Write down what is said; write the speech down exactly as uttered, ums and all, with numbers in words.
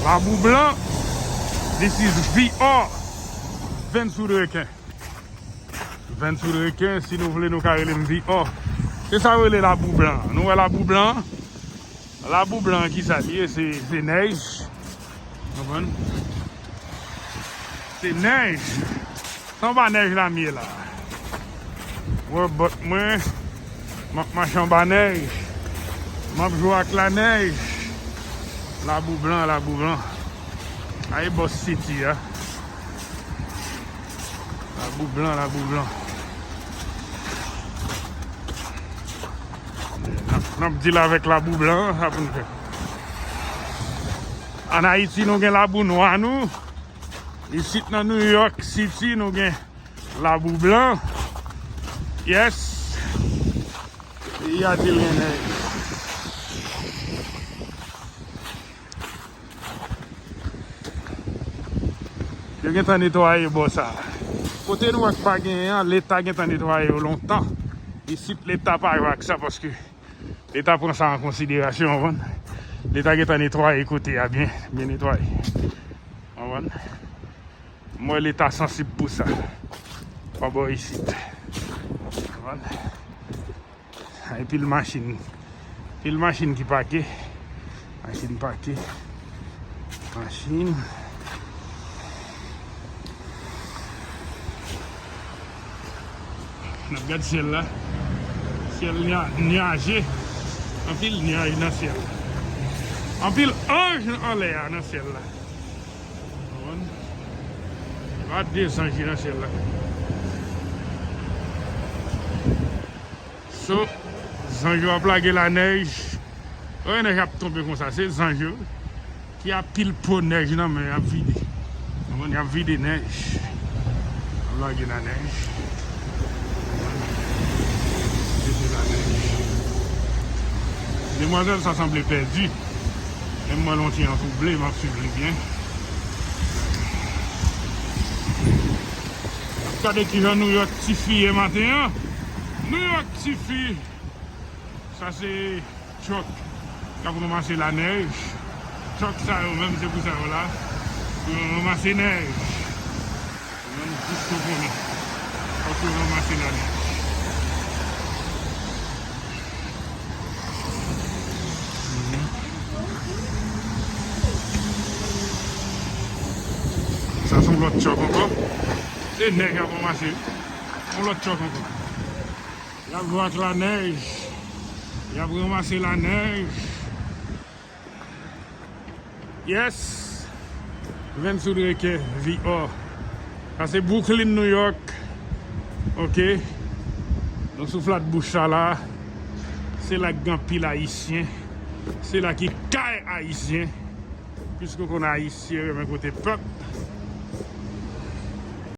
Labou blan, this is V R. Venn sou reken. Venn sou reken, si nou vle, nou ka rele m V R. Se sa yo rele labou blan. Nou wè labou blan? Labou blan, ki sa l ye? Se, se nèj. Konprann? Se nèj. Se anba nèj la m ye la. Wè bòt mwen. M ap mache anba nèj. M ap jwe ak lanèj. Labou blan, labou blan. A e bòs City a. Labou blan, labou blan. N ap, n ap deal avèk labou blan, sa pou n fè. Ann Ayiti, nou gen labou nwa nou. Isit nan New York City, nou gen labou blan. Yes. Peyi a di l gen nèj. Yo gentan netwaye bò sa. Kote nou wè k pa genyen an, Leta gentan netwaye yo lontan. Isit, Leta pa jwe ak sa paske Leta pran sa an konsiderasyon, w konprann? Leta gentan netwaye kote a byen, byen netwaye. W konprann? M wè Leta sansib pou sa. Pa bò isit. W konprann? Ay, pil machin. Pil machin ki pake. Machin pake. Machin. N ap gad syèl la. Syèl nya-, nyaje. Anpil nyaj nan syèl la. Anpil anj anlè a nan syèl la. Konprann? Pa de zanj nan syèl la. So, zanj yo ap lage lanèj. Wè nèj ap tonbe konsa, se zanj yo ki ap pil po nèj nan men y ap vide. Konprann? Y ap vide nèj. Y ap lage lanèj. Vide lanèj. Demwazèl sa sanble pèdi. Menm mwen, l on ti jan twouble, m ap swiv li byen. Gade kijan New York tifi ye maten an. New York tifi. Sa se truck k ap ranmase lanèj. Truck sa yo menm, se pou sa yo la. Pou yo ranmase nèj. Menm jis pou konnen. Fòk yo ranmase lanèj. Mhm. Sa se yon lòt truck ankò. Se nèg k ap ranmase. Yon lòt truck ankò. Y ap jwe ak lanèj. Y ap ranmase lanèj. Yes. Venn sou reken V R. Sa se Brooklyn, New York. Ok. Nou sou Flatbush sa la. Se la k gen anpil Ayisyen. Se la ki kay Ayisyen. Piske w konn Ayisyen renmen kote pèp.